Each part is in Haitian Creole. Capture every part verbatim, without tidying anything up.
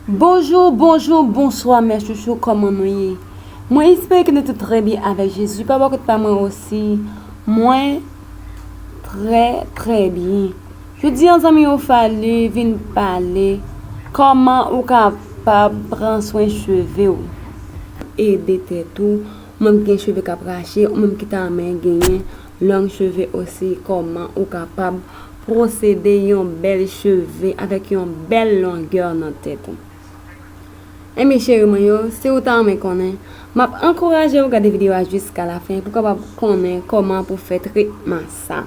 Bonjou, bonjou, bonswa, mè chouchou, kòman nou ye? Mwen espere ke nou tout trè byen avèk Jezi. Pa bò kot pa mwen osi, mwen trè, trè byen. Jodi a, zanmi yo, Fally vin pale kòman ou kapab pran swen cheve w, ede tèt ou, ou menm ki gen cheve k ap rache, ou menm ki ta renmen genyen long cheve osi, kòman ou kapab posede yon bèl cheve avèk yon bèl longè nan tèt ou. Enben, cheri mwen yo, si ou ta renmen konnen, m ap ankouraje w gade videyo a jiska lafen pou w kapab konnen kòman pou fè tretman sa.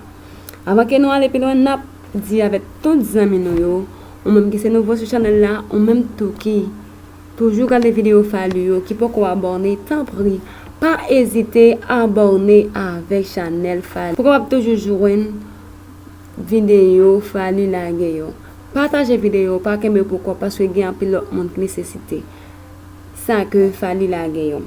Avan ke nou ale pi lwen, n ap di avèk tout zanmi nou yo, ou menm ki se nouvo sou chanèl la, ou menm tou ki toujou gade videyo Fally yo, ki poko abòne, tanpri, pa ezite abòne avèk chanèl Fally pou w kapab toujou jwenn videyo Fally lage yo. Pataje videyo, pa kenbe pou kò w, paske gen anpil lòt moun ki nesesite sa ke Fally lage yo.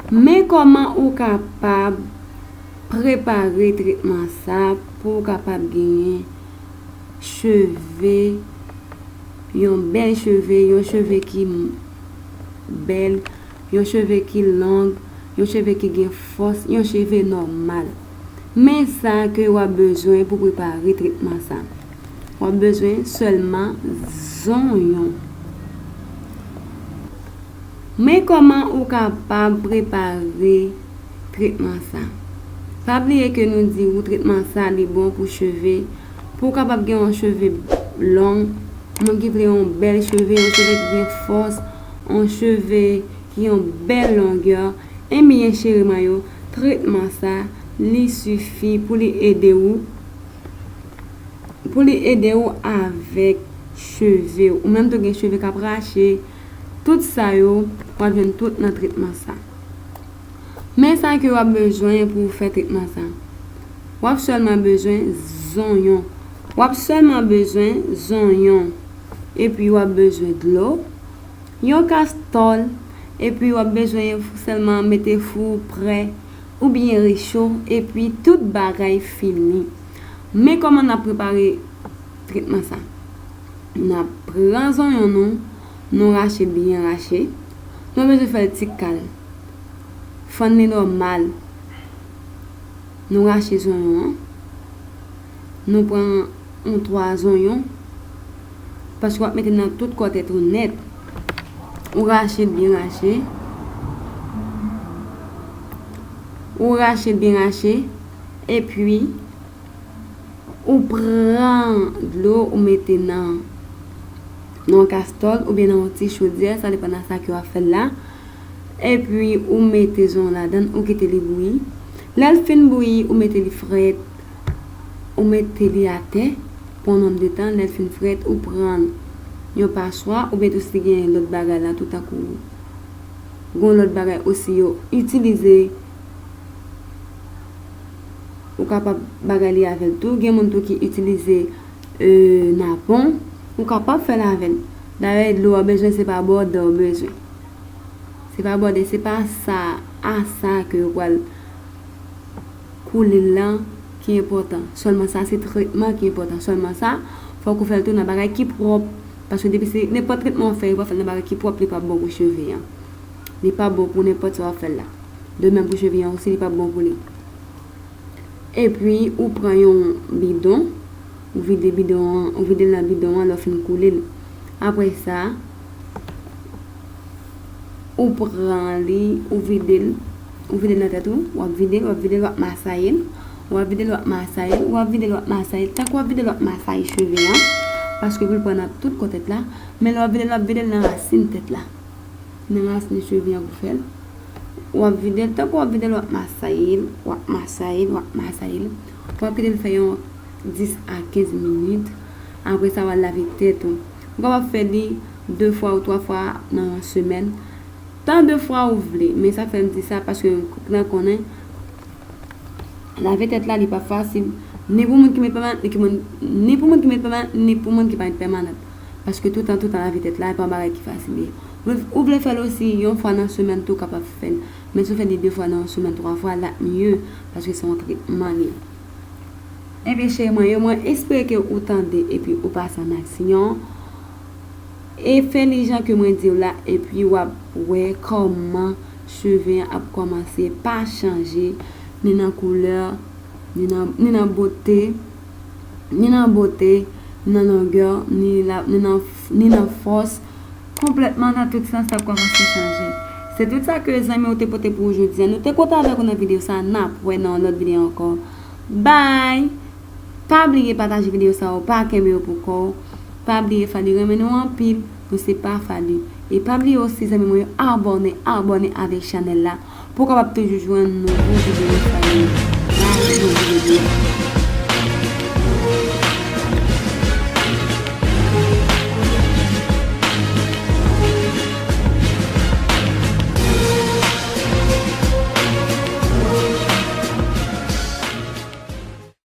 Men kòman ou kapab prepare tretman sa pou w kapab genyen cheve, yon bèl cheve, yon cheve ki m-, bèl, yon cheve ki long, yon cheve ki gen fòs, yon cheve nòmal. Men sa ke w ap bezwen pou prepare tretman sa. W ap bezwen sèlman zonyon. Men kòman ou kapab prepare tretman sa. Pa bliye ke nou di ou tretman sa li bon pou cheve, pou w kapab gen yon cheve long, moun ki vle yon bèl cheve, yon cheve ki gen fòs, yon cheve ki yon bèl longè. Enben, cheri mwen yo, tretman sa, li sifi pou li ede ou, pou li ede ou avèk cheve w. Ou menm tou gen cheve k ap rache, tout sa yo, w ap jwenn tout nan tretman sa. Men sa ke w ap bezwen pou w fè tretman sa. W ap sèlman bezwen zonyon. W ap sèlman bezwen zonyon. Epi w ap bezwen dlo, yon kastòl, epi w ap bezwen sèlman mete fou prè oubyen recho, epi tout bagay fini. Men kòman n ap prepare tretman sa. N ap pran zonyon nou, nou rache l byen rache. Nou pa bezwen fè l ti kal. Fann li nòmal. Nou rache zonyon an. Nou pran yon twa zonyon. Paske w ap mete nan tout kò tèt ou nèt. Ou rache l byen rache. Ou rache l byen rache. Epi, ou pran dlo, ou mete nan, nan yon kastòl oubyen nan yon ti chodyè, sa depann a sa ke w ap fè l la. Epi, ou mete zonyon ladan l, ou kite li bouyi. Lè l fin bouyi, ou mete li frèt, ou mete li atè pou yon nonm de tan. Lè l fin frèt, ou pran yon paswa, oubyen tou si gen lòt bagay la tou, tankou gen lòt bagay osi yo itilize. Ou kapab bagay li avè l tou. Gen moun tou ki itilize, e, napon. Ou kapab fè l avè l. Dayè, dlo w bezwen, se pa bòdè w bezwen. Se pa bòdè, se pa sa, a sa ke yo pral koule l lan ki enpòtan. Sèlman sa, se tretman ki enpòtan. Sèlman sa, fòk ou fè l tou nan bagay ki pwòp. Paske depi se nenpòt tretman w fè, ou pa fè l nan bagay ki pwòp, li p ap bon pou cheve an. Li p ap bon pou nenpòt sa w ap fè l la. De menm pou cheve an osi, li p ap bon pou li. Epi, ou pran yon bidon, Ou vide bidon an, ou vide l nan bidon an, lè w fin koule l. Apre sa, ou pran li, ou vide l, ou vide l nan tèt ou, w ap vide l, w ap vide l, w ap masaye l, w ap vide l, w ap masaye l, w ap vide l, w ap masaye l. Tank w ap vide l, w ap masaye cheve an, paske pou l pran nan tout kò tèt la, men lè w ap vide l, w ap vide l nan rasin tèt la. Nan rasin cheve an pou fè l. W ap vide l, tank w ap vide l, w ap masaye l, w ap masaye l, w ap masaye l. W ap kite l fè yon dis a kenz minit. Apre sa, w al lave tèt ou. Ou kapab fè li de fwa ou twa fwa nan yon semèn. Tan de fwa ou vle, men sa k fè m di sa, paske nan konnen, lave tèt la, li pa fasil. Ni pou moun ki met pèmanant, ni ki moun, ni pou moun ki met pèmanant, ni pou moun ki pa met pèmanant. Paske toutan, toutan lave tèt la, e pa yon bagay ki fasil ye. Ou, ou vle fè l osi, yon fwa nan semèn tou, ou kapab fè l. Men si w fè li de fwa nan yon semèn, twa fwa, l ap mye, paske se yon tretman li ye. Ebyen, cheri mwen yo, mwen espere ke ou tande epi ou pase an aksyon. E fè li jan ke mwen di w la, epi w ap wè kòman cheve an ap kòmanse pa chanje, ni nan koulè, ni nan, ni nan bote, ni nan bote, ni nan longè, ni la, ni nan, ni nan fòs. Konplètman nan tout sans, l ap kòmanse chanje. Se tout sa ke zanmi ou te pote pou ou jodi a. Nou te kontan avèk ou nan videyo sa. N ap wè nan yon lòt videyo ankò. Bye! Pa bliye pataje videyo sa yo, pa kenbe yo pou kò w. Pa bliye Fally renmen nou anpil, nou se pa Fally. E pa bliye osi zanmi mwen yo abòne, abòne avèk chanèl la pou w kapab toujou jwenn nouvo videyo Fally. Bye, nouvo videyo.